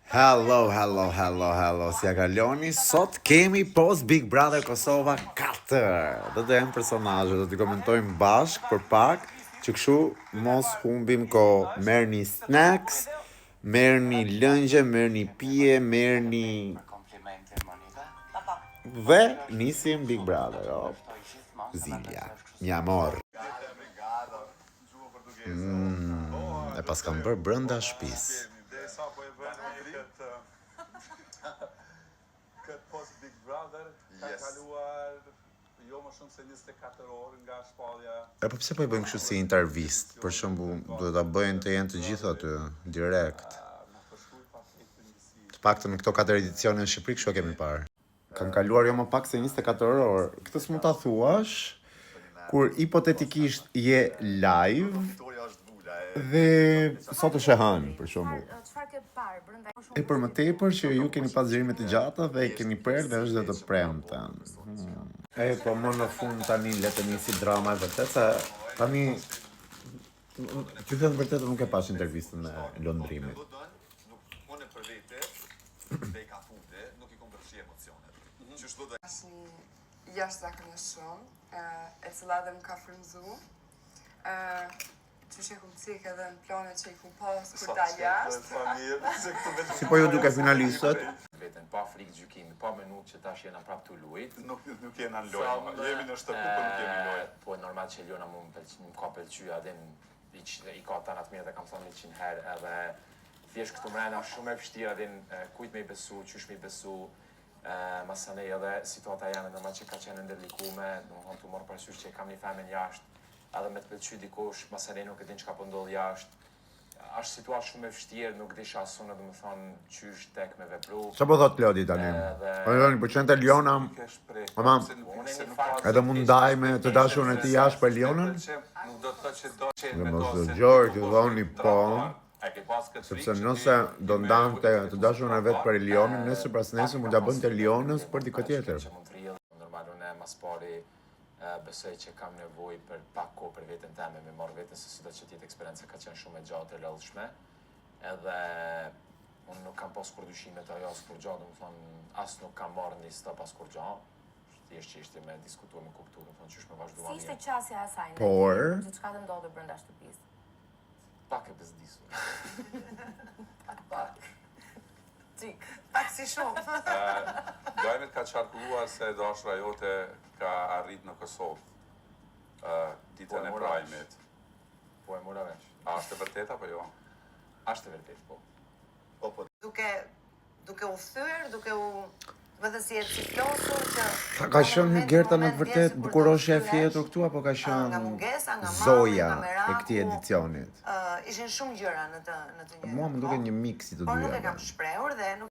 Hello, hello, hello, hello, si ja kaloni? Sot kemi post Big Brother Kosova 4. Do të jenë personazhe, do t'i komentojmë bashkë për pak, që kështu mos humbim kohë. Merrni snacks, merrni lëngje, merrni pije, merrni dhe nisim Big Brother. Op. Zilja, mi amor. Mm, e paskan bërë brenda shtëpisë. Këtë post Big Brother ka kaluar jo më shumë se 24 orë nga shpallja. E po pse po i bëjnë kështu si intervistë? Për shembull, duhet ta bëjnë të jenë të gjithë aty, direkt. Të paktën në këto katër edicione në Shqipëri kështu e kemi parë. Kanë kaluar jo më pak se 24 orë. Këtë s'mund ta thuash kur hipotetikisht je live dhe sot është e hënë, për shembull. E për më tepër që ju keni pas xhirime të gjata dhe e keni prerë dhe është dhe të premten. Hmm. E po më në fund tani le të nisi drama e vërtet se tani T'ju them vërtetën nuk e pash intervistën e Londrimit. Unë për vete, dhe i ka funde, nuk i kom përfshi emocionet. Qysh do të Dashni jashtëzakonisht shumë, e cila edhe më ka frymëzu. Ë qysh e kum cek edhe në planet që i kum pas kur dal jashtë. Si po ju duke finalistët? Veten pa frikë gjykimi, pa menu që tash jena prap tu lujt. Nuk nuk jena në lojë, jemi në shtëpi, po nuk jemi në lojë. Po normal që Eliona mu më pëlq, më ka pëlqy, a din i, i ka të atë mirë dhe kam thonë 100 herë edhe thjesht këtu mrena është shumë e vështirë, a din kujt me i besu, qysh me i besu, masanej edhe situata jeme normal që ka qenë ndërlikume, domethonë tu marrë parasysh që e kam një femën jashtë, edhe me të pëlqy dikush, masanej nuk e din çka po ndodh jashtë, është situatë shumë e vështirë, nuk disha as unë, domethonë qysh tek me vepru. Çfarë po thot Klodi tani? Po thoni, po qente Eliona, ama edhe mund ndaj me të dashurën e tij jashtë për Elionën? Nuk do të thotë që do që Dhe mos dëgjoj të thoni po, sepse nëse do ndante të dashurën e vet për Elionën, nesër pas nesër mund t'ja bënte Elionës për dikë tjetër. Që mund të rrjedh, normal unë mas pari besoj që kam nevojë për pak kohë për veten teme, me marrë veten se sido që të jetë eksperienca ka qenë shumë e gjatë e lodhshme. Edhe unë nuk kam pas kur dyshime të ajo as kur gja, domethonë as nuk kam marrë një stop as kur gja. Thjesht që ishte me diskutu, me kuptu, domethonë qysh me vazhdu Si ishte qasja e asaj? në Por Gjithçka të ndodhur brenda shtëpisë. Pak e bezdisur. Pak. Çik. Pak si shumë. Lajmet ka qarkulluar se dashura jote ka arrit në Kosovë ditën Po, e e mora vesh. prajmit. Po e mora vesh. A është e vërtet apo jo? Është e vërtet, po. Po, po. Duke duke u thyer, duke u domethënë si e ciflosur që Ka, ka qenë Hygerta në të vërtet bukuroshja e fjetur këtu apo ka nga qenë mungesa, nga malli, Zoja nga meraku, e këtij edicionit? ë, ishin shumë gjëra në të në të njëjtën Mua më duket kohë, një mix i të Por nuk e dyjave. kam shprehur dhe nuk.